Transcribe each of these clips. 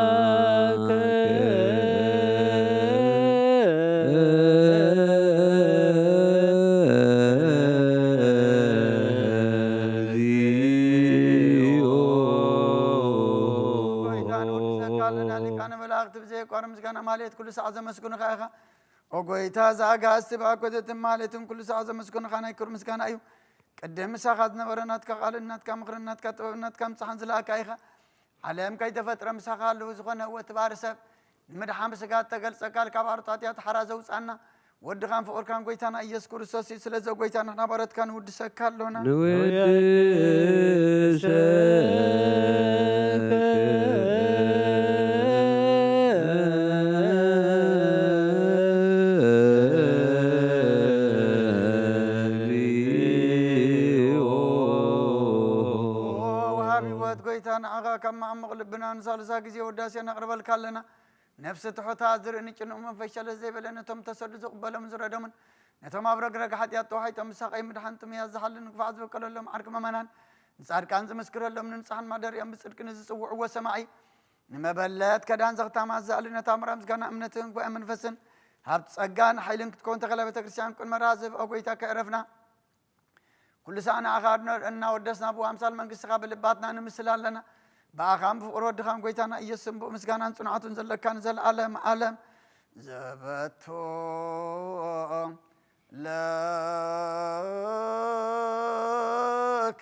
ስብሐት ለእግዚኦ። ጎይታ ንወድሰካ ኣለና፣ ሊቃነ መላእክት ብዘየቋርም ምስጋና ማሌት ኩሉ ሰዓት ዘመስግኑኻ ኢኻ። ኦ ጎይታ፣ እዛ ኣጋእዝቲ ብኣኮተትን ማሌትን ኩሉ ሰዓት ዘመስግኑኻ ናይ ክብሪ ምስጋና እዩ። ቅድም ምሳኻ ዝነበረ ናትካ ቃልን ናትካ ምኽርን ናትካ ጥበብን ናትካ ምጽሓን ዝለኣካ ኢኻ። ዓለም ከይተፈጥረ ምሳኻ ኣለዉ ዝኾነ ወትባሪ ሰብ ንምድሓን ብስጋ እተገልጸ ቃል ካብ ኣርጣጥያ ተሓራ ዘውጻና ወድኻን ፍቕርካን ጎይታና ኢየሱስ ክርስቶስ እዩ። ስለዚ ጎይታ ንሕና ባሮትካ ንውድሰካ ኣሎና። ንውድሰከ እግዚኦ። ወሃቢ ህይወት ጎይታ ንዓኻ ካብ መዓሙቕ ልብና ንሳልሳ ግዜ ውዳሴ ነቕርበልካ ኣለና። ነፍሲ ትሑታ ዝርኢ ንጭንኡ መንፈስ ሸለል ዘይበለ ነቶም ተሰዱ ዝቕበሎም ዝረዶምን ነቶም ኣብ ረግረግ ሓጢኣት ተዋሒጦም ብሳቐይ ምድሓን ጥምያ ዝሓልን ንግፋዕ ዝበቀለሎም ዓርኪ መመናን ንጻድቃን ዝምስክረሎም ንንጹሓን ማደሪኦም ብጽድቂ ንዝጽውዕዎ ሰማዒ ንመበለት ከዳን ዘኽታማት ዘኣሊ ነታ ምራ ምስጋና እምነትን ጉባኤ መንፈስን ሃብቲ ጸጋን ሓይልን ክትከውን ተኸለ ቤተ ክርስቲያን ቅድመ ራዝብ ኦ ጎይታ ከዕረፍና ኩሉ ሰዓት ንዓኻ እናወደስና ብኣምሳል መንግስትኻ ብልባትና ንምስል ኣለና። ብኣኻን ብፍቕሪ ወድኻን ጎይታና ኢየሱስን ብኡ ምስጋናን ጽንዓቱን ዘለካ ንዘለዓለም ዓለም ዘበቶ ለከ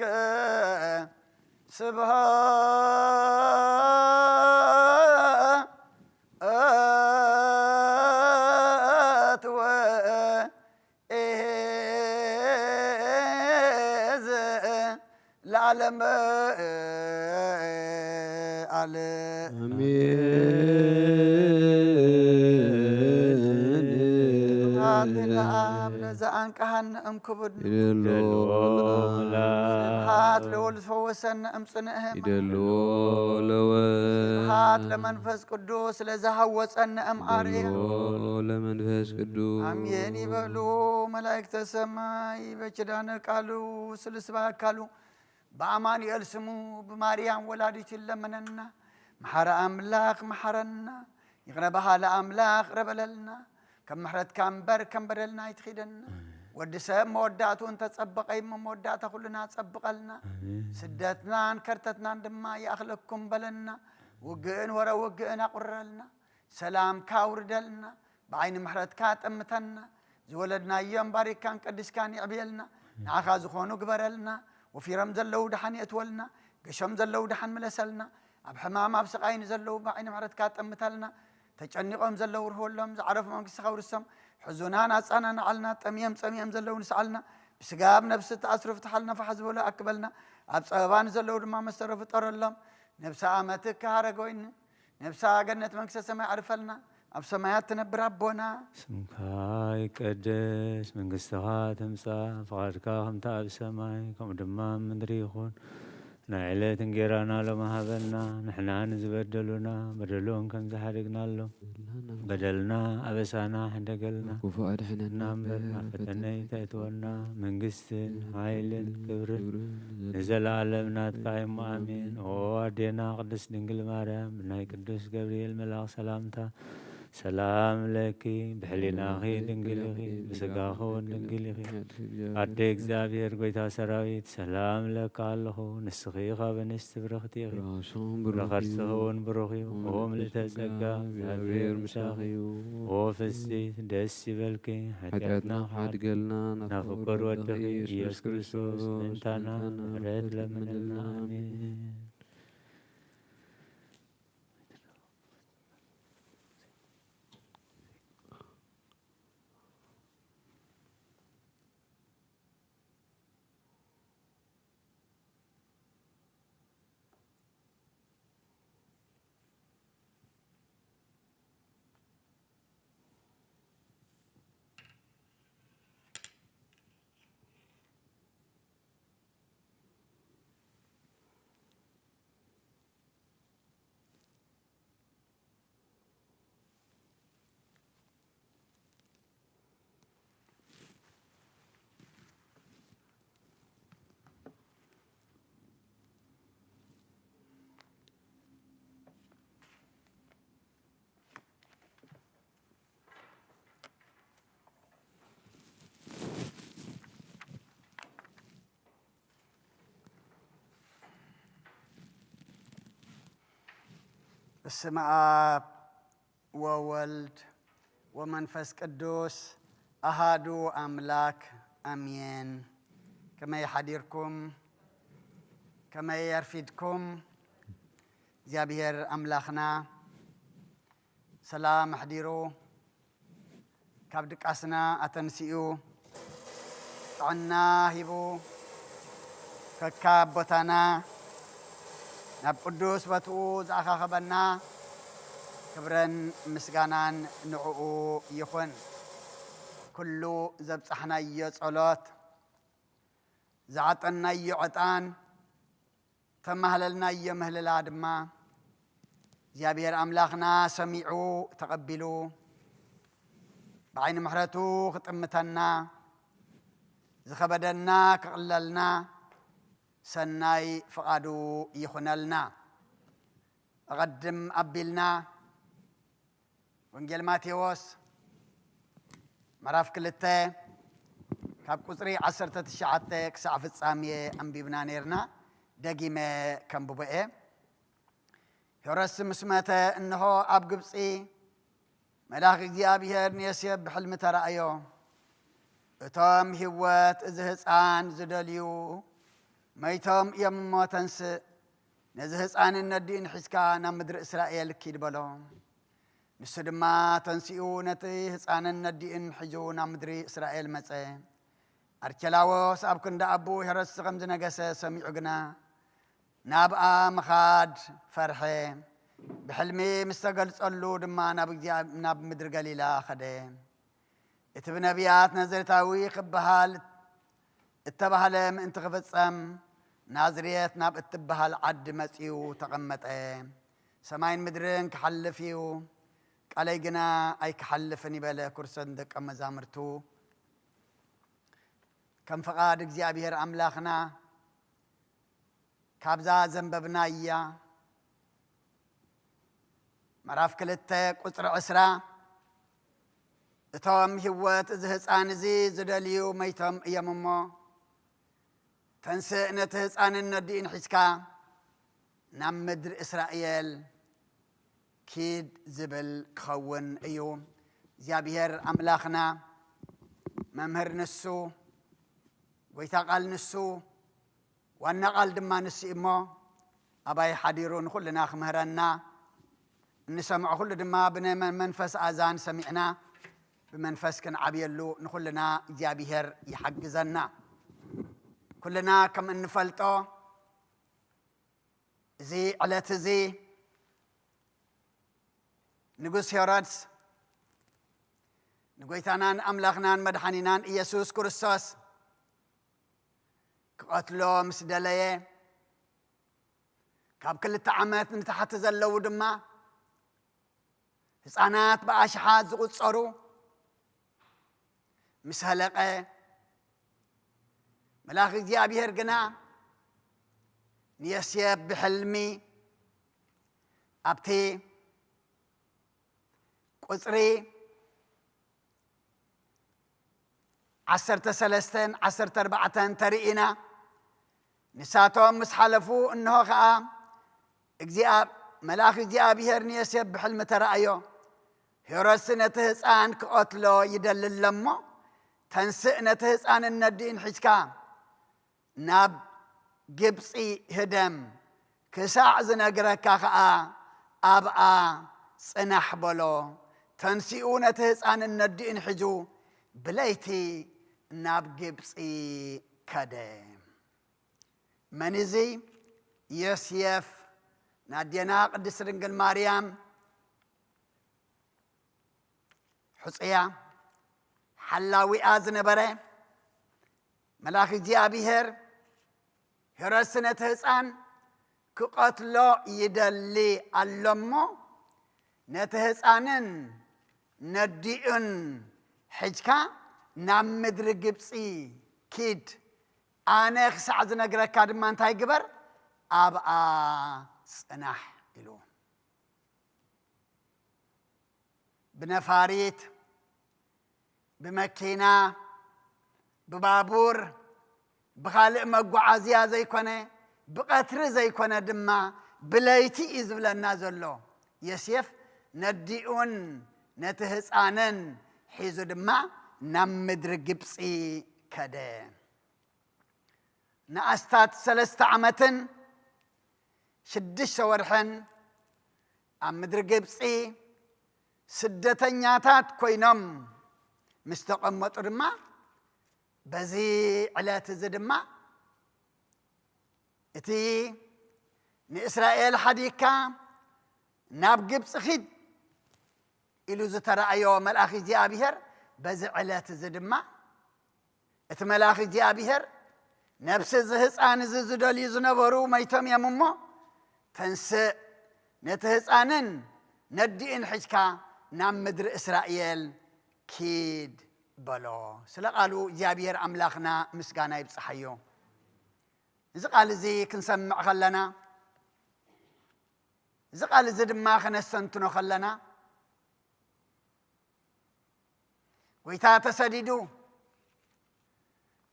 ስብሐት ወ እዝ ለዓለም ዓለም። ኣሜን። ስብሐት ለአብ ለዘአንቀሐነ እምክቡድ። ይደሎ ስብሐት ለወልድ ፈወሰነ እምጽንእም። ይደሎ ለወ ስብሐት ለመንፈስ ቅዱስ ለዘሃወጸነ እም አርያ። ይደሎ ለመንፈስ ቅዱስ። አሜን ይበሉ መላእክተ ሰማይ በኪዳነ ቃሉ ስሉስ በአካሉ በአማኑኤል ስሙ ብማርያም ወላዲቱ ይለመነና። መሓረ ኣምላኽ መሓረና፣ ይቕረ በሃሊ ኣምላኽ ይቕረ በለልና። ከም ምሕረትካ እምበር ከም በደልና ኣይትኺደና። ወዲ ሰብ መወዳእትኡ እንተጸበቐ እሞ መወዳእታ ኩልና ጸብቐልና። ኣሜን። ስደትናን ከርተትናን ድማ ይኣኽለኩም በለና። ውግእን ወረ ውግእን ኣቑርረልና። ሰላምካ ኣውርደልና፣ ብዓይኒ ምሕረትካ ጠምተና። ዝወለድናዮም ባሪካን ቀዲስካን የዕብየልና። ንዓኻ ዝኾኑ ግበረልና። ወፊሮም ዘለዉ ደሓን የእትወልና። ገሾም ዘለዉ ደሓን ምለሰልና። ኣብ ሕማም ኣብ ስቓይ ንዘለዉ ብዓይኒ ምሕረትካ ጠምተልና። ተጨኒቖም ዘለዉ ርህወሎም፣ ዝዓረፉ መንግስትኻ ውርሶም። ሕዙናን ኣጻናንዓልና፣ ጠምዮም ጸሚኦም ዘለዉ ንስዓልና። ብስጋ ኣብ ነብሲ ተኣስሩ ፍትሓልና፣ ፋሕ ዝበሉ ኣክበልና። ኣብ ጸበባ ንዘለዉ ድማ መስተሮ ፍጠረሎም። ነብሲ ኣመትካ ሃረገወይኒ ነብሳ ገነት መንግስተ ሰማይ ኣዕርፈልና፣ ኣብ ሰማያት ትነብር ኣቦና። ስምካ ይቀደስ፣ መንግስትኻ ትምጻእ፣ ፍቓድካ ከምቲ ኣብ ሰማይ ከምኡ ድማ ኣብ ምድሪ ይኹን። ናይ ዕለት እንጌራና ሎሚ ሃበና፣ ንሕና ንዝበደሉና በደሎም ከም ዝሓደግናሎም በደልና ኣበሳና ሕደገልና። ክፉእ ኣድሕነና እምበር ናብ ፈተነ ኣይተእትወና፣ መንግስትን ሓይልን ክብርን ንዘለኣለም ናትካ እሞ ኣሜን። ኦ ኣዴና ቅድስት ድንግል ማርያም፣ ብናይ ቅዱስ ገብርኤል መልኣኽ ሰላምታ ሰላም ለኪ፣ ብሕሊናኺ ድንግል ኢኺ፣ ብስጋኺ እውን ድንግል ኢኺ። ኣደ እግዚኣብሔር ጎይታ ሰራዊት፣ ሰላም ለካ ኣለኹ። ንስኺ ካብ ኣንስቲ ብርኽቲ ኢኺ፣ ፍረ ከርስኺ እውን ብሩኽ እዩ። ኦ ምልእተ ጸጋ፣ እግዚኣብሔር ምሳኺ እዩ። ኦ ፍስሕቲ ደስ ይበልኪ፣ ሓጢኣትና ሓድገልና፣ ናብ ፍቁር ወድኺ ኢየሱስ ክርስቶስ ምእንታና ምሕረት ለምንልና። ኣሜን። በስመ አብ ወወልድ ወመንፈስ ቅዱስ አሃዱ አምላክ አሜን። ከመይ ሓዲርኩም? ከመይ ኣርፊድኩም? እግዚኣብሔር ኣምላኽና ሰላም ኣሕዲሩ፣ ካብ ድቃስና ኣተንሲኡ፣ ጥዕና ሂቡ፣ ከካብ ቦታና ናብ ቅዱስ ቦትኡ ዝኣኻኸበና፣ ክብረን ምስጋናን ንዕኡ ይኹን። ኩሉ ዘብጻሕናዮ ጸሎት፣ ዝዓጠንናዮ ዕጣን፣ ተማህለልናዮ ምህልላ ድማ እግዚኣብሔር ኣምላኽና ሰሚዑ ተቐቢሉ፣ ብዓይኒ ምሕረቱ ክጥምተና፣ ዝኸበደና ክቕለልና ሰናይ ፍቓዱ ይኹነልና። ኣቐድም ኣቢልና ወንጌል ማቴዎስ ምዕራፍ ክልተ ካብ ቁጽሪ ዓሰርተ ትሽዓተ ክሳዕ ፍጻሜ ኣንቢብና ነይርና። ደጊመ ከንብቦ እየ። ሄሮድስ ምስ መተ፣ እንሆ ኣብ ግብጺ መልኣኽ እግዚኣብሔር ንዮሴፍ ብሕልሚ ተራእዮ። እቶም ህይወት እዚ ህፃን ዝደልዩ መይቶም እዮም እሞ ተንስእ፣ ነዚ ህፃንን ነዲኡን ሒዝካ ናብ ምድሪ እስራኤል ኪድ በሎ። ንሱ ድማ ተንሲኡ ነቲ ህፃንን ነዲኡን ሒዙ ናብ ምድሪ እስራኤል መፀ። ኣርኬላዎስ ኣብ ክንዲ ኣቦኡ ሄሮድስ ከም ዝነገሰ ሰሚዑ ግና ናብኣ ምኻድ ፈርሐ። ብሕልሚ ምስ ተገልጸሉ ድማ ናብ እግዚኣብ-፣ ናብ ምድሪ ገሊላ ኸደ። እቲ ብነቢያት ናዝሬታዊ ክበሃል እተባህለ ምእንቲ ክፍጸም፣ ናዝሬት ናብ እትበሃል ዓዲ መጺኡ ተቐመጠ። ሰማይን ምድርን ክሓልፍ እዩ፣ ቃለይ ግና ኣይክሓልፍን ይበለ። ክርሰን ደቀ መዛሙርቱ ከም ፍቓድ እግዚኣብሔር ኣምላኽና ካብዛ ዘንበብናያ ምዕራፍ ክልተ ቁጽሪ ዕስራ፣ እቶም ህይወት እዚ ህፃን እዚ ዝደልዩ መይቶም እዮም እሞ፣ ተንስእ ነቲ ህፃንን ነዲኡን ሒዝካ ናብ ምድሪ እስራኤል ኪድ ዝብል ክኸውን እዩ። እግዚኣብሔር ኣምላኽና መምህር ንሱ፣ ጎይታ ቃል ንሱ፣ ዋና ቃል ድማ ንሱ እዩ እሞ፣ ኣባይ ሓዲሩ ንኹልና ክምህረና፣ እንሰምዖ ኩሉ ድማ ብናይ መ-፣ መንፈስ ኣዛን ሰሚዕና ብመንፈስ ክንዓብየሉ ንኹልና እግዚኣብሔር ይሓግዘና። ኩልና ከም እንፈልጦ፣ እዚ ዕለት እዚ ንጉስ ሄሮድስ ንጎይታናን ኣምላኽናን መድሓኒናን ኢየሱስ ክርስቶስ ክቐትሎ ምስ ደለየ፣ ካብ ክልተ ዓመት ንታሕቲ ዘለዉ ድማ ህፃናት ብኣሽሓት ዝቑጸሩ ምስ ሃለቐ፣ መልኣኽ እግዚኣብሔር ግና ንዮሴፍ ብሕልሚ ኣብቲ ቁጽሪ ዓሰርተ ሰለስተን ዓሰርተ ኣርባዕተን ተርኢና፣ ንሳቶም ምስ ሓለፉ፣ እንሆ ኸኣ እግዚኣብ-፣ መልኣኽ እግዚኣብሔር ንዮሴፍ ብሕልሚ ተራእዮ። ሄሮድስ ነቲ ህፃን ክቐትሎ ይደሊ ኣሎ እሞ፣ ተንስእ ነቲ ህፃንን ነዲኡን ሒዝካ ናብ ግብፂ ህደም፣ ክሳዕ ዝነግረካ ኸኣ ኣብኣ ጽናሕ በሎ። ተንሲኡ ነቲ ህፃንን ነዲኡን ሒዙ ብለይቲ ናብ ግብፂ ከደ። መን እዚ? ዮሴፍ፣ ናዴና ቅድስት ድንግል ማርያም ሕጹያ፣ ሓላዊኣ ዝነበረ። መልኣኽ እግዚኣብሔር ሄሮድስ ነቲ ህፃን ክቐትሎ ይደሊ ኣሎ እሞ፣ ነቲ ህፃንን ነዲኡን ሒዝካ ናብ ምድሪ ግብፂ ኪድ፣ ኣነ ክሳዕ ዝነግረካ ድማ እንታይ ግበር? ኣብኣ ጽናሕ ኢሉ። ብነፋሪት፣ ብመኪና፣ ብባቡር፣ ብኻልእ መጓዓዝያ ዘይኮነ፣ ብቐትሪ ዘይኮነ ድማ ብለይቲ እዩ ዝብለና ዘሎ። ዮሴፍ ነዲኡን ነቲ ህፃንን ሒዙ ድማ ናብ ምድሪ ግብፂ ከደ። ንኣስታት ሰለስተ ዓመትን ሽዱሽተ ወርሕን ኣብ ምድሪ ግብፂ ስደተኛታት ኮይኖም ምስ ተቐመጡ ድማ፣ በዚ ዕለት እዚ ድማ እቲ ንእስራኤል ሓዲግካ ናብ ግብፂ ኺድ ኢሉ ዝተራእዮ መልኣኽ እግዚኣብሔር፣ በዚ ዕለት እዚ ድማ እቲ መልኣኽ እግዚኣብሔር፣ "ነብሲ እዚ ህፃን እዚ ዝደልዩ ዝነበሩ መይቶም እዮም እሞ፣ ተንስእ፣ ነቲ ህፃንን ነዲኡን ሒዝካ ናብ ምድሪ እስራኤል ኪድ" በሎ። ስለ ቃሉ እግዚኣብሔር ኣምላኽና ምስጋና ይብጽሓዮ። እዚ ቃል እዚ ክንሰምዕ ከለና፣ እዚ ቃል እዚ ድማ ከነስተንትኖ ከለና፣ ጎይታ ተሰዲዱ፣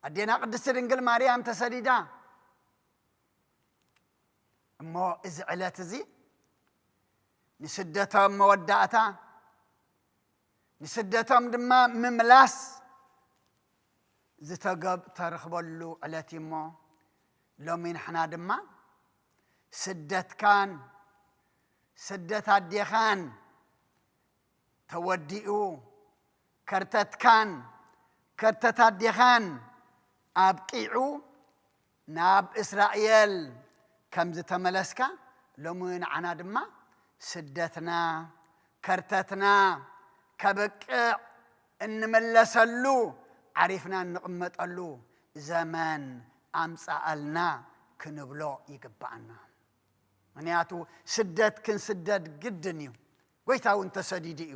ኣዴና ቅድስቲ ድንግል ማርያም ተሰዲዳ፣ እሞ እዚ ዕለት እዚ ንስደቶም መወዳእታ፣ ንስደቶም ድማ ምምላስ ዝተገብ-፣ ተረኽበሉ ዕለት እዩ። እሞ ሎሚ ንሕና ድማ ስደትካን ስደት ኣዴኻን ተወዲኡ፣ ከርተትካን ከርተት ኣዴኻን ኣብቂዑ፣ ናብ እስራኤል ከም ዝተመለስካ፣ ሎሚ ንዓና ድማ ስደትና፣ ከርተትና ከብቅዕ እንመለሰሉ፣ ዓሪፍና እንቕመጠሉ ዘመን ኣምጻኣልና ክንብሎ ይግባኣና። ምኽንያቱ ስደት ክንስደድ ግድን እዩ። ጎይታ እውን ተሰዲዱ እዩ።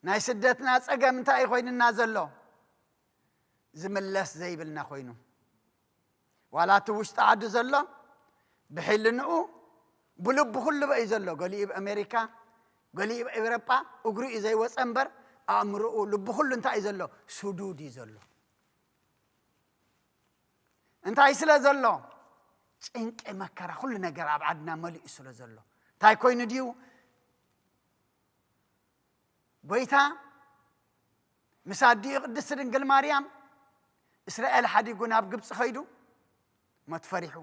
ናይ ስደትና ጸገም እንታይ እዩ ኮይንና ዘሎ? ዝምለስ ዘይብልና ኮይኑ። ዋላ እቲ ውሽጢ ዓዲ ዘሎ ብሕልንኡ ብልቡ ኩሉ በይ ዘሎ። ገሊኡ ኣብ ኣሜሪካ፣ ገሊኡ ኣብ ኤውሮጳ፣ እግሩ እዩ ዘይወጸ እምበር፣ ኣእምሮኡ፣ ልቡ ኩሉ እንታይ እዩ ዘሎ? ስዱድ እዩ ዘሎ። እንታይ ስለ ዘሎ? ጭንቂ፣ መከራ፣ ኩሉ ነገር ኣብ ዓድና መሊኡ ስለ ዘሎ። እንታይ ኮይኑ ድዩ? ጎይታ ምስ ኣዲኡ ቅድስቲ ድንግል ማርያም እስራኤል ሓዲጉ ናብ ግብፂ ኸይዱ፣ ሞት ፈሪሑ።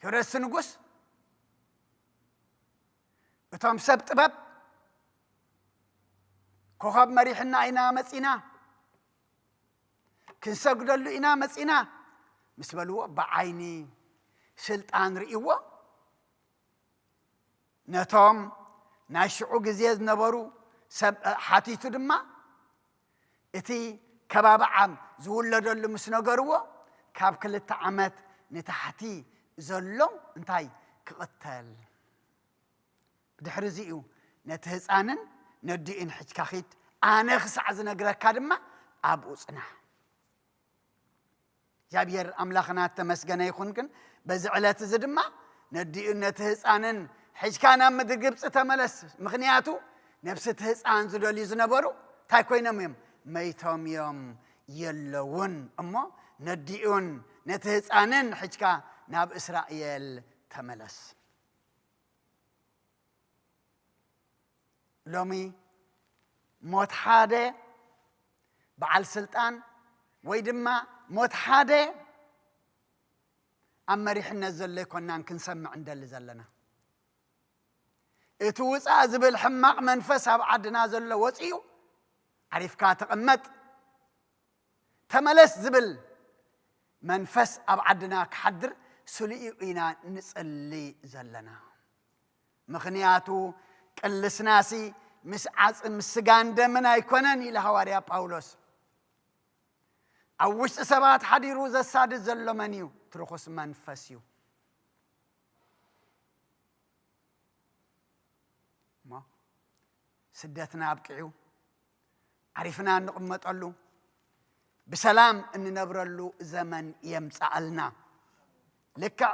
ሄሮድስ ንጉስ፣ እቶም ሰብ ጥበብ፣ "ኮኸብ መሪሕና ኢና መጺና፣ ክንሰግደሉ ኢና መጺና" ምስ በልዎ፣ ብዓይኒ ስልጣን ርእይዎ፣ ነቶም ናይ ሽዑ ግዜ ዝነበሩ ሰብ ሓቲቱ ድማ፣ እቲ ከባቢ ዓም ዝውለደሉ ምስ ነገርዎ፣ ካብ ክልተ ዓመት ንታሕቲ ዘሎ እንታይ ክቕተል። ብድሕሪ እዚኡ ነቲ ህፃንን ነዲኡን ሒዝካ ኺድ፣ ኣነ ክሳዕ ዝነግረካ ድማ ኣብኡ ጽናሕ። እግዚኣብሔር ኣምላኽና እተመስገነ ይኹን። ግን በዚ ዕለት እዚ ድማ ነዲኡን ነቲ ህፃንን ሒዝካ ናብ ምድሪ ግብፂ ተመለስ። ምኽንያቱ ነብሲ እቲ ህፃን ዝደልዩ ዝነበሩ እንታይ ኮይኖም እዮም? መይቶም እዮም፣ የለውን። እሞ ነዲኡን ነቲ ህፃንን ሒዝካ ናብ እስራኤል ተመለስ። ሎሚ ሞት ሓደ በዓል ስልጣን ወይ ድማ ሞት ሓደ ኣብ መሪሕነት ዘሎ ኣይኮናን ክንሰምዕ እንደሊ ዘለና። እቲ ውፃእ ዝብል ሕማቕ መንፈስ ኣብ ዓድና ዘሎ ወፂኡ፣ ዓሪፍካ ተቐመጥ፣ ተመለስ ዝብል መንፈስ ኣብ ዓድና ክሓድር ስሉኡ ኢና ንጽሊ ዘለና። ምኽንያቱ ቅልስናሲ ምስ ዓጽ-፣ ምስ ስጋን ደምን ኣይኮነን ኢሉ ሃዋርያ ጳውሎስ። ኣብ ውሽጢ ሰባት ሓዲሩ ዘሳድድ ዘሎ መን እዩ? እቲ ርኹስ መንፈስ እዩ። እሞ ስደትና ኣብቂዑ፣ ዓሪፍና እንቕመጠሉ፣ ብሰላም እንነብረሉ ዘመን የምጽኣልና። ልክዕ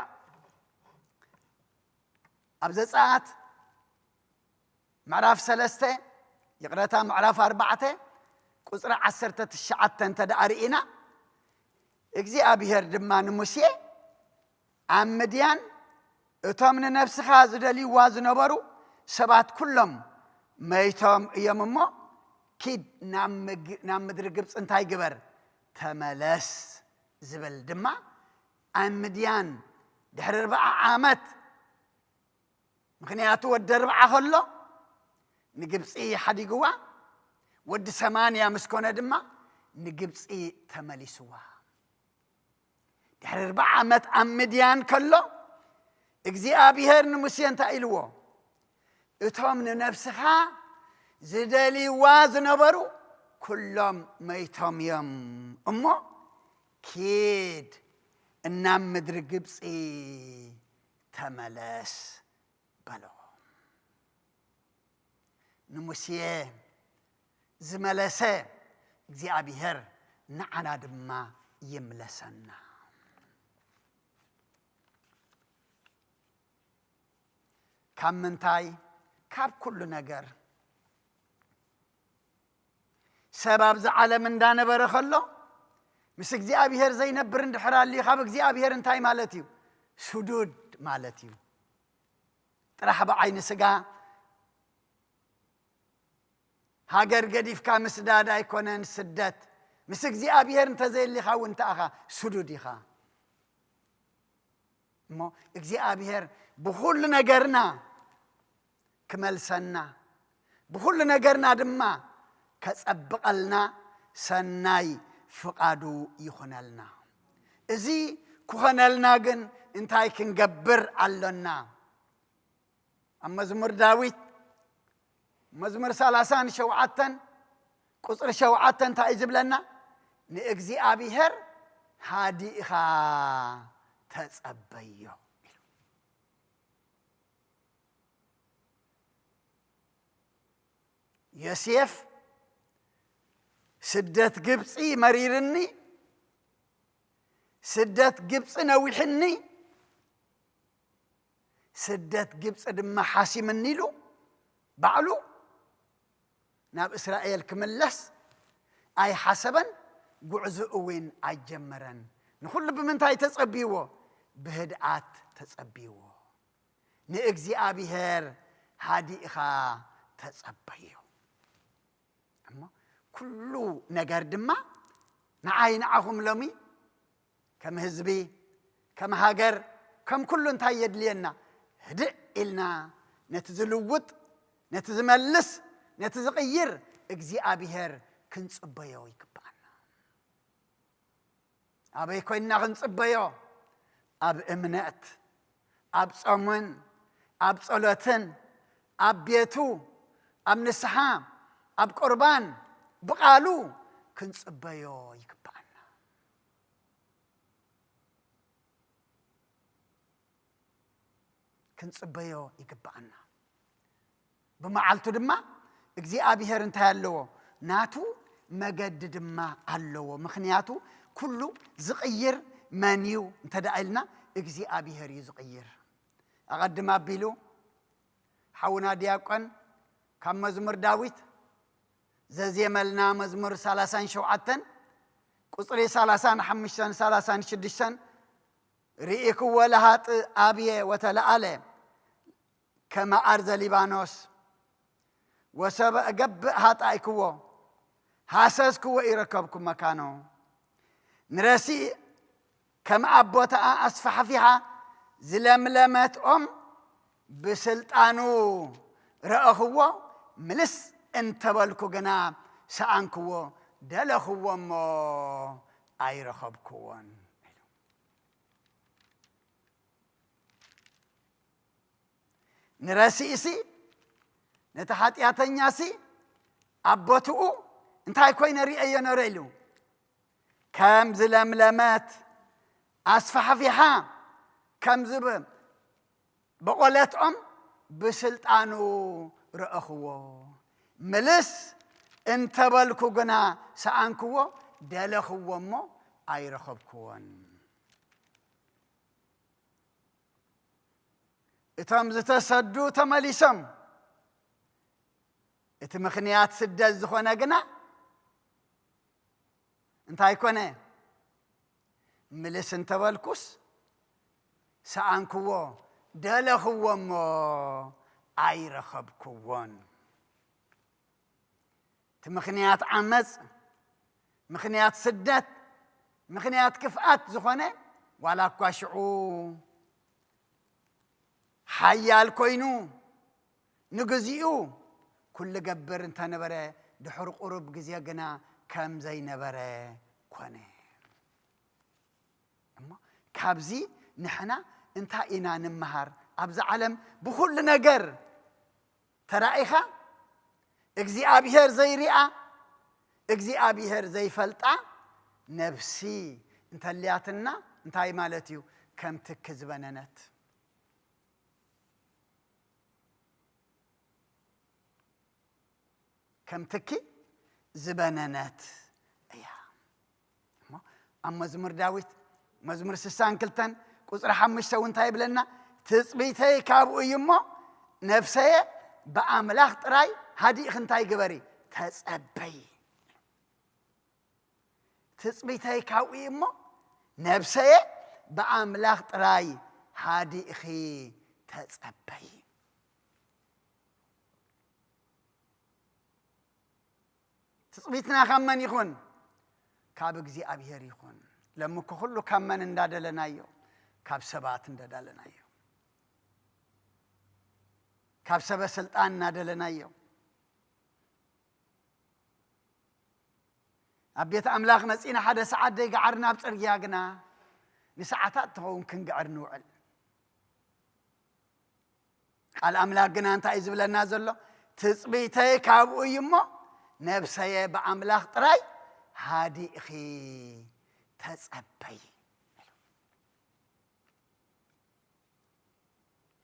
ኣብ ዘጸኣት ምዕራፍ ሰለስተ፣ ይቕረታ፣ ምዕራፍ ኣርባዕተ ቁጽሪ ዓሰርተ ትሽዓተ እንተ ደኣ ርኢና፣ እግዚኣብሔር ድማ ንሙሴ ኣብ ምድያን እቶም ንነፍስኻ ዝደልይዋ ዝነበሩ ሰባት ኩሎም መይቶም እዮም እሞ፣ ኪድ ናብ ምግ-፣ ናብ ምድሪ ግብፂ እንታይ ግበር? ተመለስ ዝብል ድማ ኣብ ምድያን ድሕሪ ኣርብዓ ዓመት፣ ምኽንያቱ ወዲ ኣርብዓ ከሎ ንግብፂ ሓዲግዋ፣ ወዲ ሰማንያ ምስ ኮነ ድማ ንግብፂ ተመሊስዋ። ድሕሪ ኣርብዓ ዓመት ኣብ ምድያን ከሎ እግዚኣብሔር ንሙሴ እንታይ ኢልዎ? እቶም ንነፍስኻ ዝደልይዋ ዝነበሩ ኩሎም መይቶም እዮም እሞ፣ ኪድ እናብ ምድሪ ግብፂ ተመለስ በሎ። ንሙሴ ዝመለሰ እግዚኣብሔር ንዓና ድማ ይምለሰና። ካብ ምንታይ? ካብ ኩሉ ነገር። ሰብ ኣብዚ ዓለም እንዳነበረ ከሎ ምስ እግዚኣብሔር ዘይነብር እንድሕር ኣልዩ፣ ካብ እግዚኣብሔር እንታይ ማለት እዩ? ስዱድ ማለት እዩ። ጥራሕ ብዓይኒ ስጋ ሃገር ገዲፍካ ምስዳድ ኣይኮነን ስደት። ምስ እግዚኣብሔር እንተዘየሊኻ እውን እንተኣኻ ስዱድ ኢኻ። እሞ እግዚኣብሔር ብኹሉ ነገርና ክመልሰና፣ ብኹሉ ነገርና ድማ ከጸብቐልና ሰናይ ፍቓዱ ይኹነልና። እዚ ክኾነልና ግን እንታይ ክንገብር ኣሎና? ኣብ መዝሙር ዳዊት መዝሙር ሰላሳን ሸውዓተን ቁጽሪ ሸውዓተ እንታይ እዩ ዝብለና? ንእግዚኣብሔር ሃዲእኻ ተጸበዮ ኢሉ። ዮሴፍ፣ ስደት ግብፂ መሪርኒ፣ ስደት ግብፂ ነዊሕኒ፣ ስደት ግብፂ ድማ ሓሲምኒ ኢሉ ባዕሉ ናብ እስራኤል ክምለስ ኣይሓሰበን፣ ጉዕዞ እውን ኣይጀመረን። ንኹሉ ብምንታይ ተጸብይዎ? ብህድኣት ተጸብይዎ። ንእግዚኣብሔር ሃዲእኻ ተጸበዮ። እሞ ኩሉ ነገር ድማ ንዓይ ንዓኹም ሎሚ ከም ህዝቢ፣ ከም ሃገር፣ ከም ኩሉ እንታይ የድልየና? ህድእ ኢልና ነቲ ዝልውጥ፣ ነቲ ዝመልስ፣ ነቲ ዝቕይር እግዚኣብሔር ክንጽበዮ ይግብኣና። ኣበይ ኮይንና ክንጽበዮ? ኣብ እምነት፣ ኣብ ጾምን፣ ኣብ ጸሎትን፣ ኣብ ቤቱ፣ ኣብ ንስሓ፣ ኣብ ቁርባን፣ ብቓሉ ክንጽበዮ ይግብኣና። ክንጽበዮ ይግብኣና። ብመዓልቱ ድማ እግዚኣብሔር እንታይ ኣለዎ? ናቱ መገዲ ድማ ኣለዎ። ምኽንያቱ ኩሉ ዝቕይር መን እዩ እንተ ደኣ ኢልና እግዚኣብሔር እዩ ዝቕይር። ኣቐድም ኣቢሉ ሓውና ዲያቆን ካብ መዝሙር ዳዊት ዘዜመልና መዝሙር ሰላሳን ሸውዓተን ቁጽሪ ሰላሳን ሓሙሽተን ሰላሳን ሽዱሽተን ርኢክዎ ለሃጥእ ኣብየ ወተለኣለ ከመ ኣርዘ ሊባኖስ ወሰበ እገብእ ሃጣይክዎ ሃሰስክዎ ኢረከብኩ መካኖ። ንረሲእ ከም ኣቦታኣ ኣስፋሕፊሓ ዝለምለመት ኦም ብስልጣኑ ረእኽዎ። ምልስ እንተበልኩ ግና ሰኣንክዎ ደለኽዎ እሞ ኣይረኸብክዎን። ንረሲእሲ ነቲ ሓጢኣተኛሲ ኣብ ቦትኡ እንታይ ኮይነ ርእየዮ ነረ ኢሉ ከም ዝለምለመት ኣስፋሕፊሓ ከም ዝብ በቆለት ኦም ብስልጣኑ ረእኽዎ። ምልስ እንተበልኩ ግና ሰኣንክዎ ደለኽዎ እሞ ኣይረኸብክዎን። እቶም ዝተሰዱ ተመሊሶም። እቲ ምኽንያት ስደት ዝኾነ ግና እንታይ ኮነ? ምልስ እንተበልኩስ፣ ሰኣንክዎ፣ ደለኽዎ እሞ ኣይረኸብክዎን። እቲ ምኽንያት ዓመፅ፣ ምኽንያት ስደት፣ ምኽንያት ክፍኣት ዝኾነ፣ ዋላ እኳ ሽዑ ሓያል ኮይኑ፣ ንግዚኡ ኩሉ ገብር እንተነበረ፣ ድሕሪ ቁሩብ ግዜ ግና ከም ዘይነበረ ኮነ። እሞ ካብዚ ንሕና እንታይ ኢና ንምሃር? ኣብዚ ዓለም ብኹሉ ነገር ተራኢኻ እግዚኣብሔር ዘይሪኣ፣ እግዚኣብሔር ዘይፈልጣ ነብሲ እንተልያትና እንታይ ማለት እዩ? ከም ትኪ ዝበነነት። ከም ትኪ ዝበነነት እያ። እሞ ኣብ መዝሙር ዳዊት መዝሙር ስሳን ክልተን ቁጽሪ ሓሙሽተ እውን እንታይ ይብለና? ትጽቢተይ ካብኡ እዩ እሞ፣ ነፍሰየ ብኣምላኽ ጥራይ ሃዲእኺ እንታይ ግበሪ? ተጸበዪ። ትጽቢተይ ካብኡ እዩ እሞ፣ ነፍሰየ ብኣምላኽ ጥራይ ሃዲእኺ ተጸበዪ። ትጽቢትና ካብ መን ይኹን? ካብ እግዚኣብሔር ይኹን። ሎሚ እኮ ኩሉ ካብ መን እንዳደለናዮ? ካብ ሰባት እንዳደለናዮ፣ ካብ ሰበ ስልጣን እናደለናዮ። ኣብ ቤት ኣምላኽ መጺና ሓደ ሰዓት ደይገዓርና ኣብ ጽርግያ ግና ንሰዓታት ትኸውን ክንግዕር ንውዕል። ቃል ኣምላኽ ግና እንታይ እዩ ዝብለና ዘሎ? ትጽቢተይ ካብኡ እዩ እሞ፣ ነብሰየ ብኣምላኽ ጥራይ ሃዲእኺ ተጸበዪ።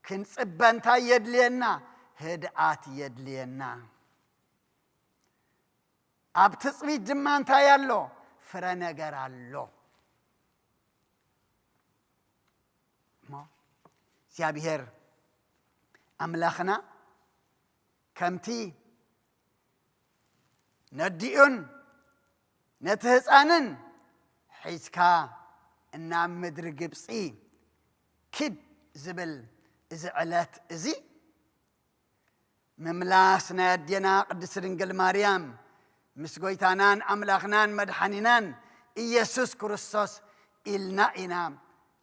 ክንጽበ እንታይ የድልየና? ህድኣት የድልየና። ኣብ ትጽቢት ድማ እንታይ ኣሎ? ፍረ ነገር ኣሎ። እሞ እግዚኣብሔር ኣምላኽና ከምቲ ነዲኡን ነቲ ህፃንን ሒዝካ እናብ ምድሪ ግብፂ ኪድ ዝብል እዚ ዕለት እዚ ምምላስ ናይ ኣዴና ቅድስት ድንግል ማርያም ምስ ጎይታናን ኣምላኽናን መድሓኒናን ኢየሱስ ክርስቶስ ኢልና ኢና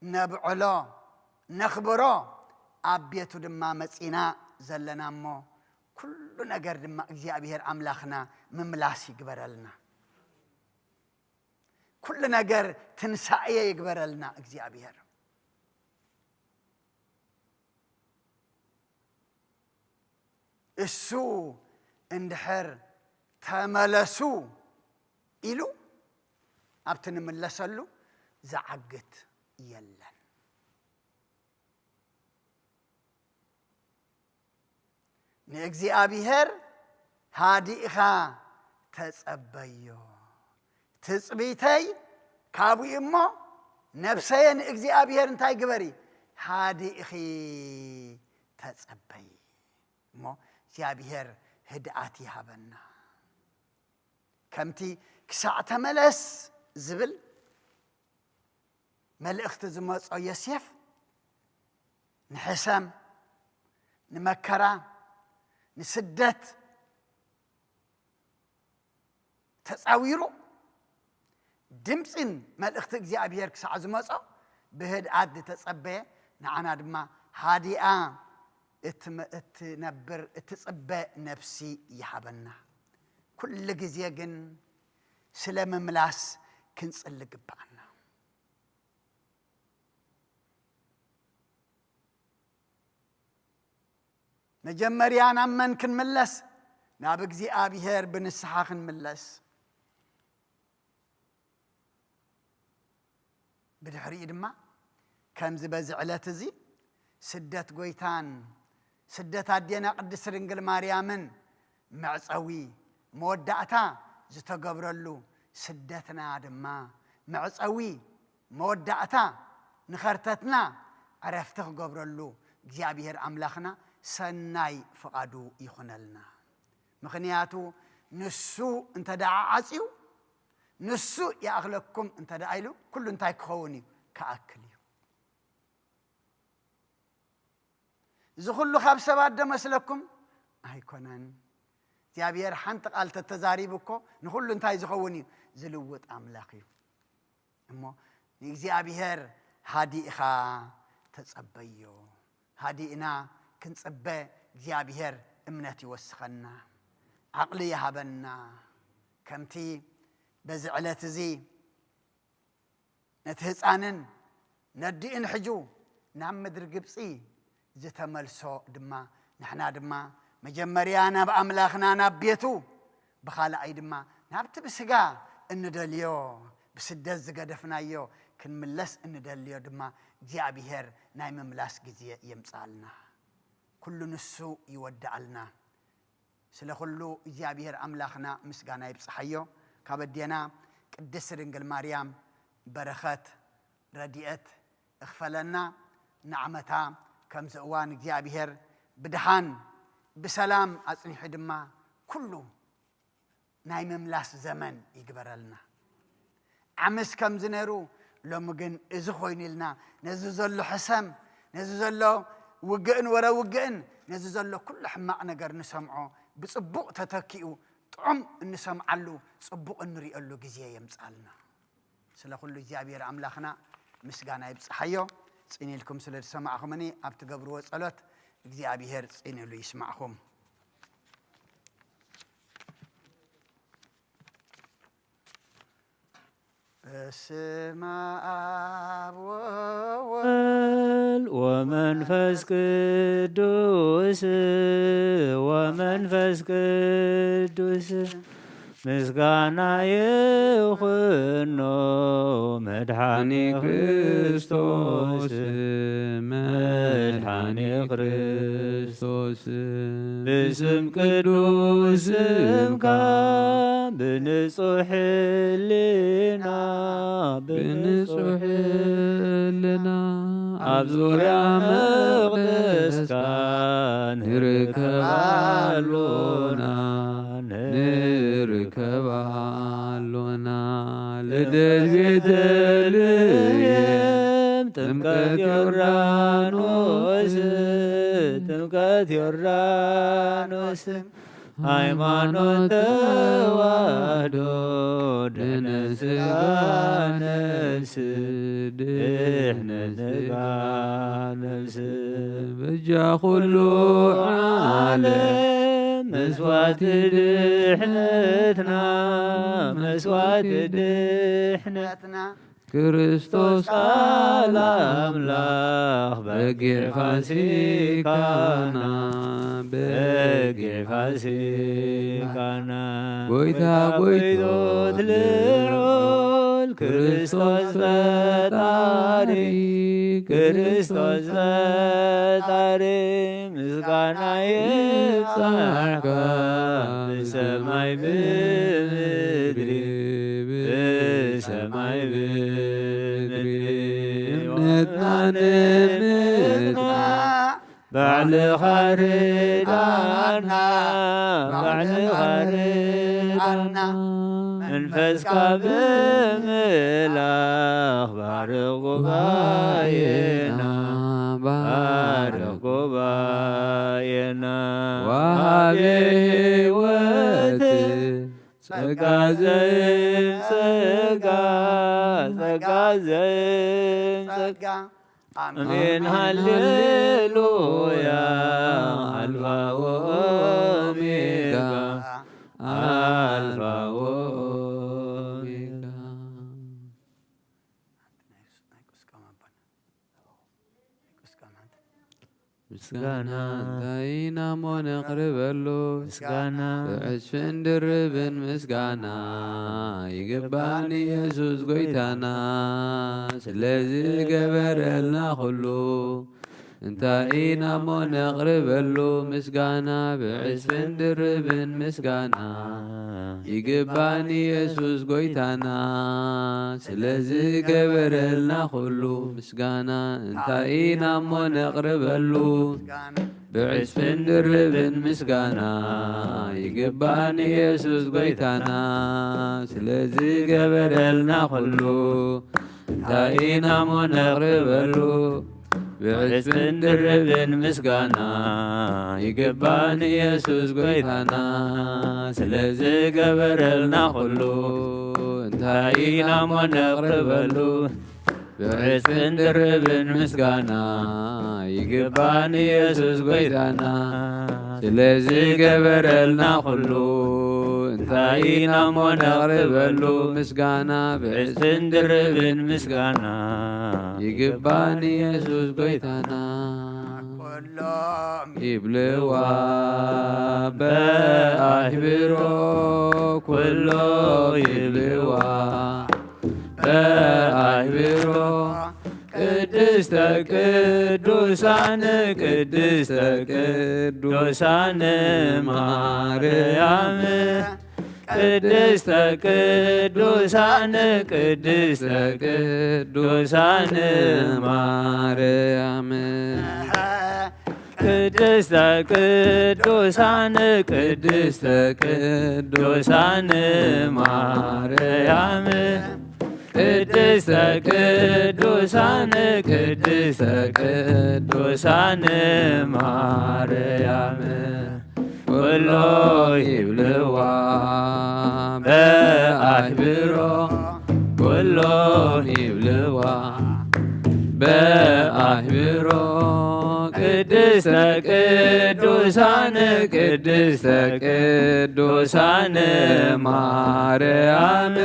ነብዕሎ፣ ነኽብሮ፣ ኣብ ቤቱ ድማ መጺና ዘለና እሞ፣ ኩሉ ነገር ድማ እግዚኣብሔር ኣምላኽና ምምላስ ይግበረልና። ኩሉ ነገር ትንሳኤ ይግበረልና እግዚኣብሔር። እሱ እንድሕር "ተመለሱ" ኢሉ፣ ኣብቲ ንምለሰሉ ዝዓግት የለን። ንእግዚኣብሔር ሃዲእኻ ተጸበዮ። ትጽቢተይ ካብኡ እሞ፣ ነፍሰየ ንእግዚኣብሔር እንታይ ግበሪ? ሃዲእኺ ተጸበዪ። እሞ እግዚኣብሔር ህድኣት ይሃበና። ከምቲ ክሳዕ ተመለስ ዝብል መልእኽቲ ዝመጾ ዮሴፍ፣ ንሕሰም፣ ንመከራ፣ ንስደት ተጻዊሩ፣ ድምጺን መልእኽቲ እግዚኣብሔር ክሳዕ ዝመጾ ብህድኣት ዝተጸበየ፣ ንዓና ድማ ሃዲኣ እትመ-፣ እትነብር፣ እትጽበ ነፍሲ ይሃበና። ኩሉ ግዜ ግን ስለ ምምላስ ክንጽሊ ግብኣና። መጀመርያ ናብ መን ክንምለስ? ናብ እግዚኣብሔር ብንስሓ ክንምለስ። ብድሕሪኡ ድማ ከምዚ በዚ ዕለት እዚ ስደት ጎይታን ስደት ኣዴና ቅድስት ድንግል ማርያምን መዕጸዊ መወዳእታ ዝተገብረሉ፣ ስደትና ድማ መዕጸዊ መወዳእታ ንኸርተትና ዕረፍቲ ክገብረሉ እግዚኣብሔር ኣምላኽና ሰናይ ፍቓዱ ይኹነልና። ምኽንያቱ ንሱ እንተ ደኣ ዓጽዩ፣ ንሱ ይኣኽለኩም እንተ ደኣ ኢሉ፣ ኩሉ እንታይ ክኸውን እዩ? ክኣክል እዩ። እዚ ኩሉ ካብ ሰባት ዶ መስለኩም? ኣይኮነን። እግዚኣብሔር ሓንቲ ቃል ተተዛሪቡ እኮ ንኹሉ እንታይ ዝኸውን እዩ? ዝልውጥ ኣምላኽ እዩ። እሞ ንእግዚኣብሔር ሃዲእኻ ተጸበዮ። ሃዲእና ክንጽበ እግዚኣብሔር እምነት ይወስኸና፣ ዓቕሊ ይሃበና። ከምቲ በዚ ዕለት እዚ ነቲ ህፃንን ነዲኡን ሕጁ ናብ ምድሪ ግብፂ ዝተመልሶ ድማ፣ ንሕና ድማ መጀመርያ ናብ ኣምላኽና ናብ ቤቱ፣ ብኻልኣይ ድማ ናብቲ ብስጋ እንደልዮ፣ ብስደት ዝገደፍናዮ ክንምለስ እንደልዮ ድማ እግዚኣብሔር ናይ ምምላስ ግዜ የምፅኣልና። ኩሉ ንሱ ይወድኣልና። ስለ ኩሉ እግዚኣብሔር ኣምላኽና ምስጋና ይብፅሓዮ። ካብ ኣዴና ቅድስት ድንግል ማርያም በረኸት ረድኤት እኽፈለና። ንዓመታ ከምዚ እዋን እግዚኣብሔር ብድሓን ብሰላም ኣጽኒሑ ድማ ኩሉ ናይ ምምላስ ዘመን ይግበረልና። ዓምስ ከምዚ ነይሩ፣ ሎሚ ግን እዚ ኮይኑ ኢልና፣ ነዚ ዘሎ ሕሰም፣ ነዚ ዘሎ ውግእን ወረ ውግእን፣ ነዚ ዘሎ ኩሉ ሕማቕ ነገር ንሰምዖ ብጽቡቕ ተተኪኡ ጥዑም እንሰምዓሉ፣ ጽቡቕ እንሪኤሉ ግዜ የምጻልና። ስለ ኩሉ እግዚኣብሔር ኣምላኽና ምስጋና ይብጽሓዮ። ጽን ኢልኩም ስለ ዝሰማዕኹምኒ ኣብ ትገብርዎ ጸሎት እግዚኣብሔር ጽን ኢሉ ይስማዕኹም። በስመ አብ ወወልድ ወመንፈስ ቅዱስ ወመንፈስ ቅዱስ ምስጋና ይኹኖ መድሓኒ ክርስቶስ መድሓኒ ክርስቶስ ብስም ቅዱስ ስምካ ብንጹሕ ህልና ብንጹሕ ህልና ኣብ ዙርያ መቕደስካ ንርከብ ኣሎና ንርከብ ኣሎና። ልደት ቤተልሔም ጥምቀት ዮርዳኖስ ጥምቀት ዮርዳኖስ ሃይማኖት ተዋህዶ ድሕነት ስጋ ነፍስ ድሕነት ስጋ ነፍስ በጃ ኩሉ ዓለም መስዋዕቲ ድሕነትና መስዋዕቲ ድሕነትና ክርስቶስ ቃል ኣምላኽ በጊዕ ፋሲካና በጊዕ ፋሲካና ጎይታ ጎይቶት ልዑል ክርስቶስ ፈጣሪ ክርስቶስ ፈጣሪ ምስጋና ይብጻሕካ ብሰማይ ብምድሪ ብሰማይ ብምድሪ እምነትና ንምጽና ባዕልኻ ርዳና ባዕልኻ ርዳና መንፈስካ ብምላኽ ባርኽ ጉባኤና ባርኽ ጉባኤና ወሃቤ ህይወት ጸጋ ዘይም ጸጋ ጸጋ ዘይም ጸጋ አሜን ሃሌሉያ አልፋ ወኦሜጋ አልፋ ወኦሜጋ። ምስጋና እንታይ ኢና እሞ ነቕርበሉ? ምስጋና ብዕስፍን ድርብን ምስጋና ይግባኒ የሱስ ጎይታና ስለዚ ገበረልና ኩሉ። እንታይ ኢና እሞ ነቕርበሉ? ምስጋና ብዕስፍን ድርብን ምስጋና ይግባኒ የሱስ ጎይታና ስለዚ ገበረልና ኩሉ። ምስጋና እንታይ ኢና እሞ ነቕርበሉ? ብዕጽፍን ድርብን ምስጋና ይግባእ ንየሱስ ጎይታና፣ ስለዝገበረልና ኩሉ እንታይ ኢና እሞ ነቕርበሉ? ብዕጽፍን ድርብን ምስጋና ይግባእ ንየሱስ ጎይታና፣ ስለዝገበረልና ኩሉ እንታይ ኢና እሞ ነቕርበሉ? ብዕጽፍን ድርብን ምስጋና ይግባእ ንየሱስ ጎይታና፣ ስለዝገበረልና ኩሉ እንታይ ኢና እሞ ነቕርበሉ? ምስጋና ብዕጽፍን ድርብን ምስጋና ይግባእ ንየሱስ ጎይታና። ኩሎም ይብልዋ በኣህብሮ፣ ኩሎ ይብልዋ በኣህብሮ፣ ቅድስተ ቅዱሳን፣ ቅድስተ ቅዱሳን ማርያም፣ ቅድስተ ቅዱሳን፣ ቅድስተ ቅዱሳን ማርያም፣ ቅድስተ ቅዱሳን፣ ቅድስተ ቅዱሳን ማርያም፣ ቅድስተ ቅዱሳን፣ ቅድስተ ቅዱሳን ማርያም፣ ኩሎ ይብልዋ በኣህብሮ፣ ኩሎ ይብልዋ በኣህብሮ፣ ቅድስተ ቅዱሳን፣ ቅድስተ ቅዱሳን ማርያም፣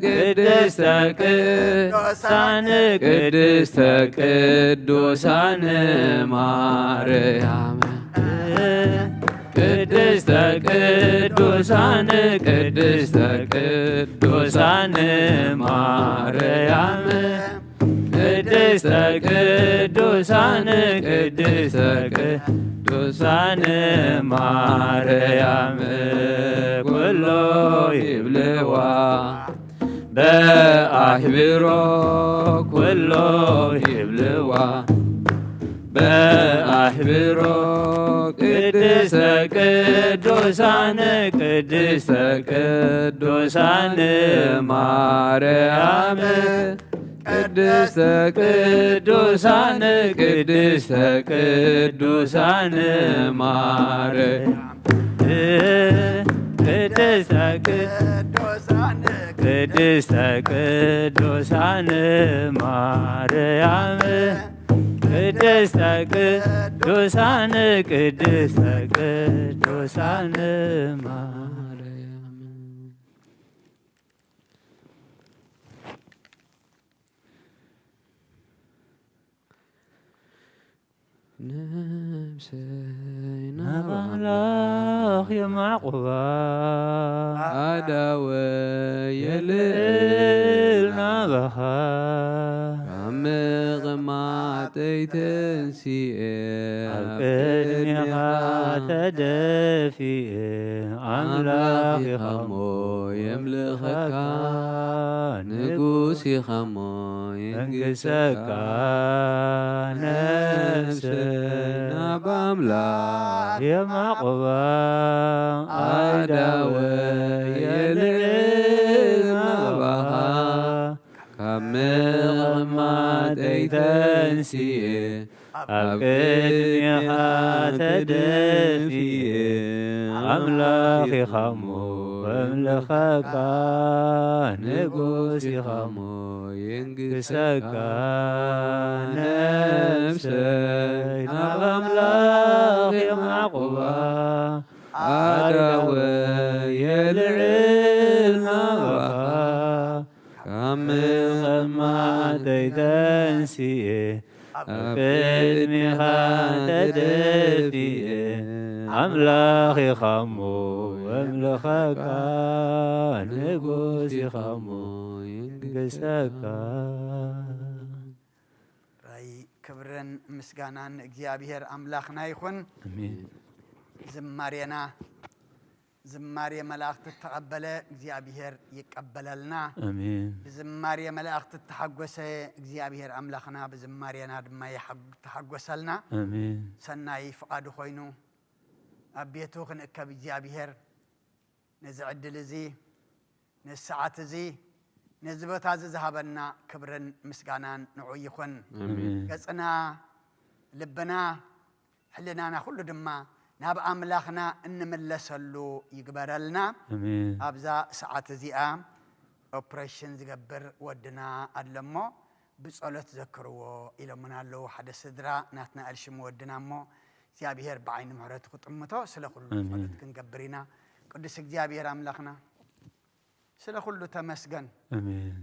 ቅድስተ ቅዱሳን፣ ቅድስተ ቅዱሳን ማርያም፣ ቅድስተ ቅዱሳን፣ ቅድስተ ቅዱሳን ማርያም፣ ቅድስተ ቅዱሳን፣ ቅድስተ ቅዱሳን ማርያም፣ ኩሎ ይብልዋ በኣህብሮ፣ ኩሎ ይብልዋ በኣህብሮ፣ ቅድስተ ቅዱሳን፣ ቅድስተ ቅዱሳን ማርያም፣ ቅድስተ ቅዱሳን፣ ቅድስተ ቅዱሳን ማርያም፣ ቅድስተ ቅዱሳን፣ ቅድስተ ቅዱሳን ማርያም፣ ቅድስተ ቅዱሳን፣ ቅድስተ ቅዱሳን ማርያም። ነፍሰይ ናብ ኣምላኽ የማዕቁባ፣ ኣዳወ የልእል ናባኻ፣ ካብ ምቕማጠይ ተንሲኤ ኣብ ቅድሜኻ ተደፊኤ፣ ኣምላኽ ኢኻ እሞ የምልኸካ፣ ንጉስ ኢኻ እሞ የንግሰካ። ነፍሰይ ናብ ኣምላኽ የማዕቁባ፣ ኣዳወ የልዕል ናባኻ፣ ካብ ምቕማጠይ ተንሲኤ ኣብ ቅድሜኻ ተደፊኤ፣ ኣምላኽ ኢኻ እሞ የምልኸካ፣ ንጉስ ኢኻ እሞ የንግሰካ። ነፍሰይ ናብ ኣምላኽ የማዕቁባ፣ ኣዳወ የልዕል ናባኻ፣ ካብ ምቕማጠይ ተንሲኤ ኣብ ቅድሜኻ ተደፊኤ፣ ኣምላኽ ኢኻ እሞ የምልኸካ፣ ንጉስ ኢኻ እሞ የንግሰካ። ራይ ክብርን ምስጋናን ንእግዚኣብሔር ኣምላኽና ይኹን። ኣሜን። ዝማሬና ዝማሬ መላእኽቲ እተቐበለ እግዚኣብሔር ይቀበለልና። ኣሜን። ብዝማሬ መላእኽቲ እተሓጎሰ እግዚኣብሔር ኣምላኽና ብዝማሬና ድማ ይሓግ- ተሓጎሰልና። ኣሜን። ሰናይ ፍቓዱ ኮይኑ ኣብ ቤቱ ክንእከብ እግዚኣብሔር ነዚ ዕድል እዚ፣ ነዚ ሰዓት እዚ፣ ነዚ ቦታ እዚ ዝሃበና ክብርን ምስጋናን ንዑ ይኹን። ኣሜን። ገጽና፣ ልብና፣ ሕልናና ኩሉ ድማ ናብ ኣምላኽና እንምለሰሉ ይግበረልና። ኣሜን። ኣብዛ ሰዓት እዚኣ ኦፕሬሽን ዝገብር ወድና ኣሎ እሞ ብጸሎት ዘክርዎ ኢሎምና ኣለዉ። ሓደ ስድራ ናትናኤል ሽሙ ወድና እሞ እግዚኣብሔር ብዓይኒ ምሕረቱ ክጥምቶ ስለ ኩሉ ኣሜን። ጸሎት ክንገብር ኢና። ቅዱስ እግዚኣብሔር ኣምላኽና ስለ ኩሉ ተመስገን። ኣሜን።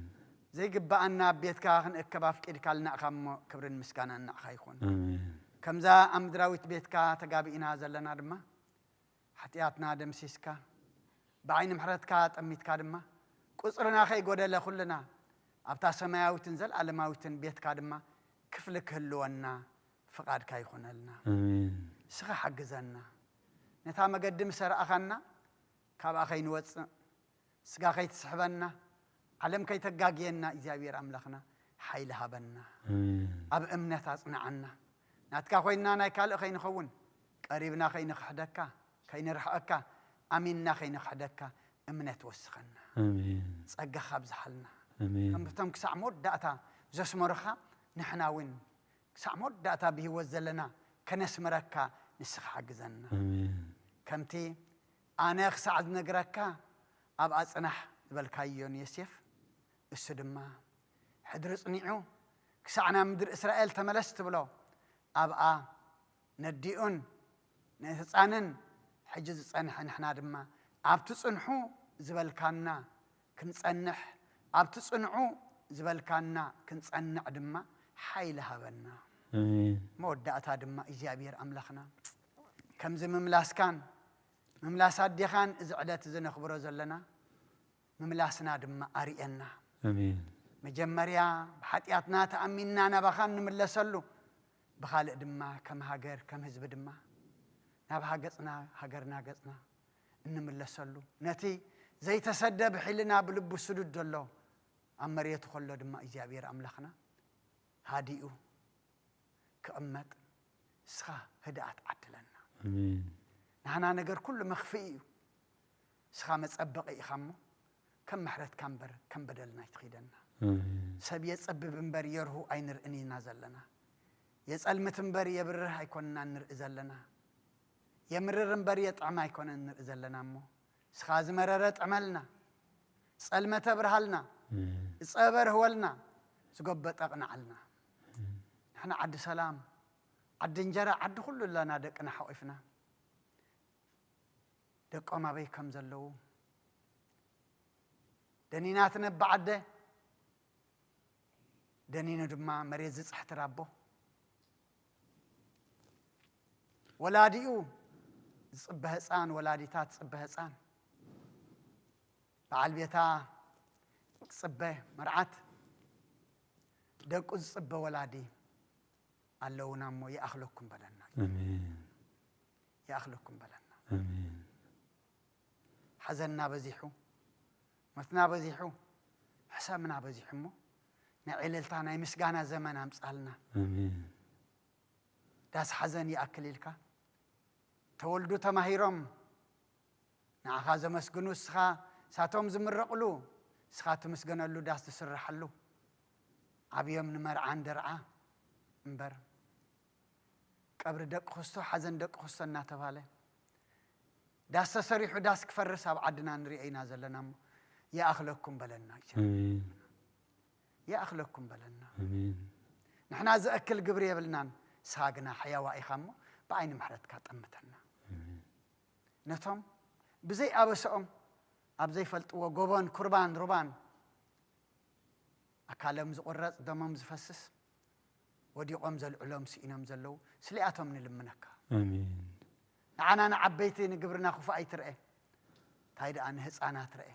ዘይግብኣና ኣብ ቤትካ ክንእከብ ኣፍቂድካልና ኢኻ እሞ ክብርን ምስጋናን ንዓኻ ይኹን። ኣሜን። ከምዛ ኣብ ምድራዊት ቤትካ ተጋቢእና ዘለና ድማ ሓጢኣትና ደምሲስካ ብዓይኒ ምሕረትካ ጠሚትካ ድማ ቁጽርና ከይጎደለ ኩልና ኣብታ ሰማያዊትን ዘለኣለማዊትን ቤትካ ድማ ክፍሊ ክህልወና ፍቓድካ ይኹነልና። ኣሜን። ንስኻ ሓግዘና። ነታ መገዲ ምስ ኣርኣኻና ካብኣ ከይንወጽእ፣ ስጋ ከይትስሕበና፣ ዓለም ከይተጋግየና እግዚኣብሔር ኣምላኽና ሓይሊ ሃበና። ኣሜን። ኣብ እምነት ኣጽንዓና። ናትካ ኮይንና ናይ ካልእ ከይንኸውን፣ ቀሪብና ከይንኽሕደካ፣ ከይንርሕቐካ፣ ኣሚንና ከይንኽሕደካ እምነት ወስኸና። ኣሜን። ጸጋኻ ኣብዝሓልና። ኣሜን። ከምቶም ክሳዕ መወዳእታ ዘስመሩኻ ንሕና እውን ክሳዕ መወዳእታ ብህይወት ዘለና ከነስምረካ ንስኻ ሓግዘና። ኣሜን። ከምቲ ኣነ ክሳዕ ዝነግረካ ኣብኣ ጽናሕ ዝበልካዮ ንዮሴፍ፣ እሱ ድማ ሕድሪ ጽኒዑ ክሳዕ ናብ ምድሪ እስራኤል ተመለስ ትብሎ ኣብኣ ነዲኡን ንህፃንን ሕጂ ዝፀንሐ ንሕና ድማ ኣብቲ ፅንሑ ዝበልካና ክንፀንሕ ኣብቲ ፅንዑ ዝበልካና ክንፀንዕ ድማ ሓይሊ ሃበና። ኣሜን። መወዳእታ ድማ እግዚኣብሔር ኣምላኽና ከምዚ ምምላስካን ምምላስ ኣዴኻን እዚ ዕለት እዚ ነኽብሮ ዘለና ምምላስና ድማ ኣርእየና። ኣሜን። መጀመርያ ብሓጢኣትና ተኣሚንና ናባኻ እንምለሰሉ፣ ብኻልእ ድማ ከም ሃገር ከም ህዝቢ ድማ ናብ ሃገጽና ሃገርና ገጽና እንምለሰሉ፣ ነቲ ዘይተሰደ ብሒልና ብልቡ ስዱድ ዘሎ ኣብ መሬቱ ከሎ ድማ እግዚኣብሔር ኣምላኽና ሃዲኡ ክቕመጥ ንስኻ ህድኣት ዓድለና። ኣሜን። ናህና ነገር ኩሉ መኽፍኢ እዩ። ንስኻ መጸበቒ ኢኻ እሞ ከም ምሕረትካ እምበር ከም በደልና ኣይትኺደና። ኣሜን። ሰብ የጸብብ እምበር የርሁ ኣይንርእን ኢና ዘለና። የጸልምት እምበር የብርህ ኣይኮንና ንርኢ ዘለና። የምርር እምበር የጥዕም ኣይኮነን ንርኢ ዘለና እሞ ንስኻ ዝመረረ ጥዕመልና፣ ጸልመተ ብርሃልና፣ ኣሜን። ዝጸበርህወልና፣ ዝጎበጠ ቅንዓልና። ንሕና ዓዲ ሰላም፣ ዓዲ እንጀራ፣ ዓዲ ኩሉ ኣለና ደቅና ሓቂፍና። ደቆም ኣበይ ከም ዘለዉ ደኒና ትነብዕ ኣደ፣ ደኒኑ ድማ መሬት ዝጽሕትር ኣቦ፣ ወላዲኡ ዝጽበ ህፃን፣ ወላዲታ ትጽበ ህፃን፣ በዓል ቤታ ትጽበ መርዓት፣ ደቁ ዝጽበ ወላዲ ኣለውና እሞ ይኣኽለኩም በለና። ኣሜን። ይኣኽለኩም በለና። ኣሜን። ሓዘንና በዚሑ፣ ሞትና በዚሑ፣ ሕሰምና በዚሑ እሞ ናይ ዕልልታ ናይ ምስጋና ዘመን ኣምጻልና። ኣሜን። ዳስ ሓዘን ይኣክል ኢልካ ተወልዱ ተማሂሮም ንዓኻ ዘመስግኑ እስኻ ሳቶም ዝምረቕሉ እስኻ ትምስገነሉ ዳስ ትስርሓሉ ዓብዮም ንመርዓ እንደርዓ እምበር ቀብሪ ደቂ ክስቶ ሓዘን ደቂ ክስቶ እናተባለ ዳስ ተሰሪሑ ዳስ ክፈርስ ኣብ ዓድና ንሪኦ ኢና ዘለና እሞ ይኣኽለኩም በለና። ኣሜን። ይኣኽለኩም በለና። ኣሜን። ንሕና ዘእክል ግብሪ የብልናን፣ ንስኻ ግና ሕያዋ ኢኻ እሞ ብዓይኒ ምሕረትካ ጠምተና። ኣሜን። ነቶም ብዘይ ኣበሰኦም ኣብ ዘይፈልጥዎ ጎቦን ኩርባን ሩባን ኣካሎም ዝቑረጽ ደሞም ዝፈስስ ወዲቖም ዘልዕሎም ስኢኖም ዘለዉ ስሊኣቶም ንልምነካ። ኣሜን። ንዓና ንዓበይቲ ንግብርና ክፉእ ኣይትርአ፣ እንታይ ደኣ ንህፃናት ርአ፣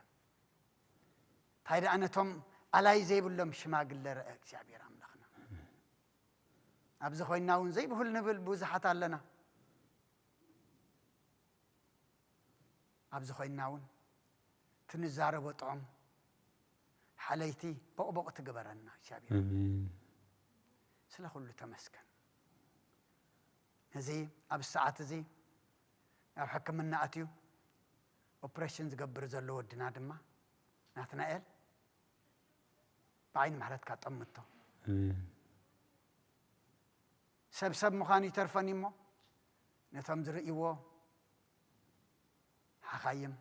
እንታይ ደኣ ነቶም ኣላይ ዘይብሎም ሽማግለ ርአ እግዚኣብሔር ኣምላኽና። ኣብዚ ኮይንና እውን ዘይብሁል ንብል ብዙሓት ኣለና። ኣብዚ ኮይንና እውን ትንዛረቦ ጥዑም ሓለይቲ ቦቕቦቕ ትግበረና እግዚኣብሔር። ኣሜን። ስለ ኩሉ ተመስገን። ነዚ ኣብ ሰዓት እዚ ኣብ ሕክምና ኣትዩ ኦፕሬሽን ዝገብር ዘሎ ወድና ድማ ናትናኤል ብዓይኒ ምሕረትካ ጠምቶ። ኣሜን። ሰብ ሰብ ምዃኑ ይተርፈኒ እሞ ነቶም ዝርእይዎ ሓኻይም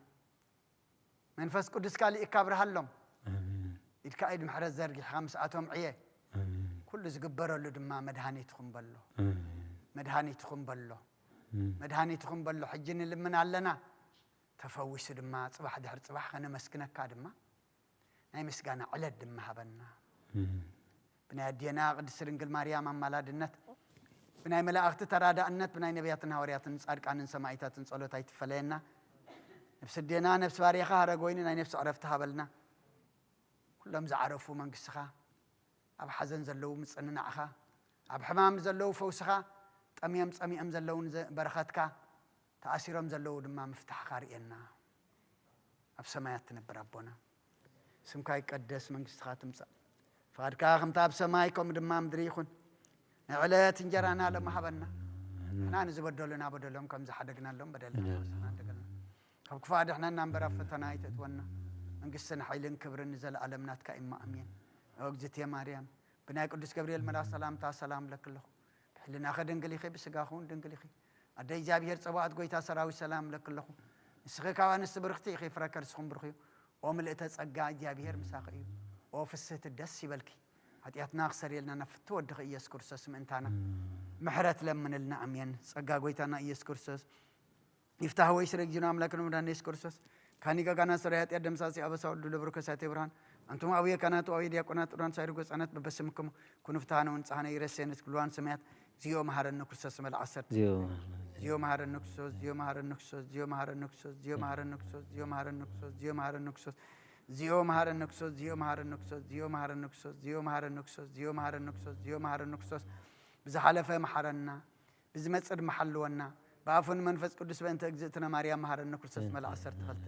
መንፈስ ቅዱስካ ልኢካ ኣብርሃሎም። ኣሜን። ኢድካ ኢድ ምሕረት ዘርጊሕካ ምስኣቶም ዕየ። ኣሜን። ኩሉ ዝግበረሉ ድማ መድሃኒት ትኹን በሎ። ኣሜን። መድሃኒት ትኹን በሎ። ኣሜን። መድሃኒት ትኹን በሎ። ሕጂ ንልምን ኣለና። ተፈዊሱ ድማ ጽባሕ ድሕሪ ጽባሕ ከነመስግነካ ድማ ናይ ምስጋና ዕለት ድማ ሃበና። ኣሜን። ብናይ ኣዴና ቅድስት ድንግል ማርያም ኣማላድነት፣ ብናይ መላእኽቲ ተራዳእነት፣ ብናይ ነቢያትን ሃዋርያትን ጻድቃንን ሰማዕታትን ጸሎት ኣይትፈለየና። ነፍሲ ኣዴና ነፍሲ ባርያኻ ሃረግ ወይኒ ናይ ነፍሲ ዕረፍቲ ሃበልና። ኩሎም ዝዓረፉ መንግስትኻ፣ ኣብ ሓዘን ዘለዉ ምጽንናዕኻ፣ ኣብ ሕማም ዘለዉ ፈውስኻ፣ ጠምዮም ጸሚኦም ዘለዉ ንዘ- በረኸትካ፣ ተኣሲሮም ዘለዉ ድማ ምፍታሕኻ ርእየና። ኣብ ሰማያት ትነብር ኣቦና፣ ስምካ ይቀደስ፣ መንግስትኻ ትምጻእ፣ ፍቓድካ ከምታ ኣብ ሰማይ ከምኡ ድማ ኣብ ምድሪ ይኹን። ንዕለት እንጀራና ሎሚ ሃበና። ንሕና ንዝበደሉና በደሎም ከም ዝሓደግናሎም በደልና ሓደገልና። ካብ ክፉእ ኣድሕነና እምበር ኣብ ፈተና ኣይተእትወና። መንግስትን ሓይልን ክብርን ንዘለኣለም ናትካ እማ ኣሜን። ኦ እግዝእትየ ማርያም፣ ብናይ ቅዱስ ገብርኤል መልኣኽ ሰላምታ ሰላም እብለኪ ኣለኹ። ብሕልናኺ ድንግል ኢኺ፣ ብስጋኺ እውን ድንግል ኢኺ። ኣደ እግዚኣብሔር ጸባኦት ጎይታ ሰራዊት ሰላም እብለኪ ኣለኹ። ንስኺ ካብ ኣንስቲ ብርኽቲ ኢኺ፣ ፍረ ከርስኹም ብሩኽ እዩ። ኦ ምልእተ ጸጋ እግዚኣብሔር ምሳኺ እዩ። ኦ ፍስህቲ ደስ ይበልኪ። ሓጢኣትና ክሰርየልና ናብ ፍትው ወድኺ ኢየሱስ ክርስቶስ ምእንታና ምሕረት ለምንልና። ኣሜን። ጸጋ ጎይታና ኢየሱስ ክርስቶስ ይፍታህ ወይ ስረ ጊዜና ኣምላክን መድኃኒነ ኢየሱስ ክርስቶስ ካኒ ጋጋና ሰራይ ኃጢአት ደምሳሲ ኣበሳ ወልዱ ለብሩ ከሳቴ ብርሃን ኣንቱም አቡየ ካህናት ወአቡየ ዲያቆናት ጥሩያን ሳይርጎ ሕፃናት በበስምክሙ ኩኑ ፍትሐነ ወንጽሐነ ይረሴነ ትክልዋን ሰማያት። እግዚኦ መሐረነ ክርስቶስ መል ዓሰርተ። እዚኦ እግዚኦ መሐረነ ክርስቶስ፣ እግዚኦ መሐረነ ክርስቶስ፣ እግዚኦ መሐረነ ክርስቶስ፣ እግዚኦ መሐረነ ክርስቶስ፣ እግዚኦ መሐረነ ክርስቶስ፣ እግዚኦ መሐረነ ክርስቶስ፣ እግዚኦ መሐረነ ክርስቶስ፣ እግዚኦ መሐረነ ክርስቶስ፣ እግዚኦ መሐረነ ክርስቶስ፣ እግዚኦ መሐረነ ክርስቶስ፣ እግዚኦ መሐረነ ክርስቶስ። ብዝሓለፈ መሐረና፣ ብዝመጽእ ድማ ሓልወና። ብኣፉን መንፈስ ቅዱስ በእንተ እግዝእትነ ማርያም መሐረነ ክርስቶስ መል ዓሰርተ ክልተ።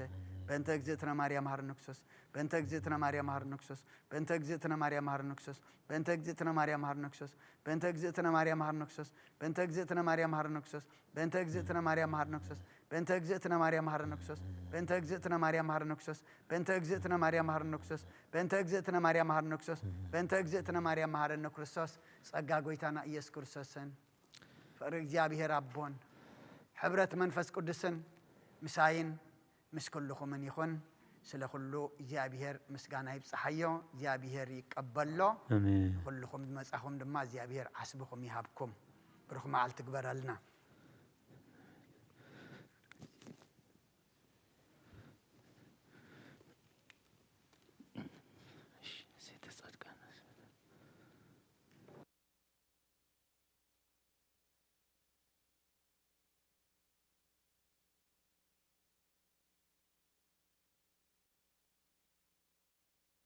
በእንተ እግዝእትነ ማርያም መሐረነ ክርስቶስ። በእንተ እግዝእትነ ማርያም መሐረነ ክርስቶስ። በእንተ እግዝእትነ ማርያም መሐረነ ክርስቶስ። በእንተ እግዝእትነ ማርያም መሐረነ ክርስቶስ። በእንተ እግዝእትነ ማርያም መሐረነ ክርስቶስ። በእንተ እግዝእትነ ማርያም መሐረነ ክርስቶስ። በእንተ እግዝእትነ ማርያም መሐረነ ክርስቶስ። በእንተ እግዝእትነ ማርያም መሐረነ ክርስቶስ። በእንተ እግዝእትነ ማርያም መሐረነ ክርስቶስ። በእንተ እግዝእትነ ማርያም መሐረነ ክርስቶስ። በእንተ እግዝእትነ ማርያም መሐረነ ክርስቶስ። በእንተ እግዝእትነ ማርያም መሐረነ ክርስቶስ። ጸጋ ጎይታና ኢየሱስ ክርስቶስን ፍቕሪ እግዚኣብሔር ኣቦን ሕብረት መንፈስ ቅዱስን ምሳይን ምስ ኩልኹምን ይኹን። ስለ ኩሉ እግዚኣብሔር ምስጋና ይብጽሓዮ፣ እግዚኣብሔር ይቀበሎ። ኣሜን። ኩልኹም ዝመጻኹም ድማ እግዚኣብሔር ዓስብኹም ይሃብኩም። ብሩኽ መዓልቲ ግበረልና።